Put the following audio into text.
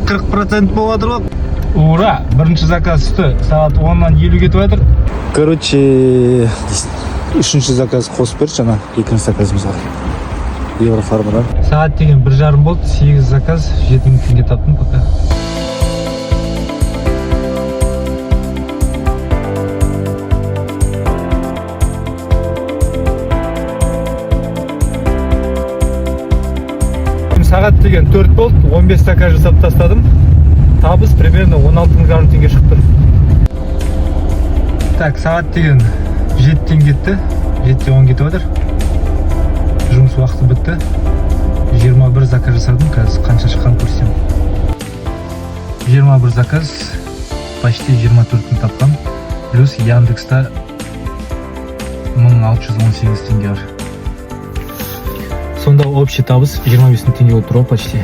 40% болып жатыр ғой. Ура! Бірінші заказ түсті. Сағат 10-нан 50 кетіп жатыр. Короче, үшінші заказ қосып берші ана екінші заказымызға. Еврофармадан. Сағат деген 1:30 болды. 8 заказ, 7000 теңге таптым пока. Сағат деген 4 болды, 15 заказ жасап тастадым. Табыс примерно 16,5 теңге шығып тұр. Так, сағат деген 7-тен кетті, 7-те 10 кетіп жатыр. Жұмыс уақыты бітті. 21 заказ жасадым, қазір қанша шыққанын көрсетемін. 21 заказ, почти 24 мың тапқан. Плюс Яндекста 1618 теңге бар. Сонда общий табыс 25 мың теңге болып тұр ғой почти.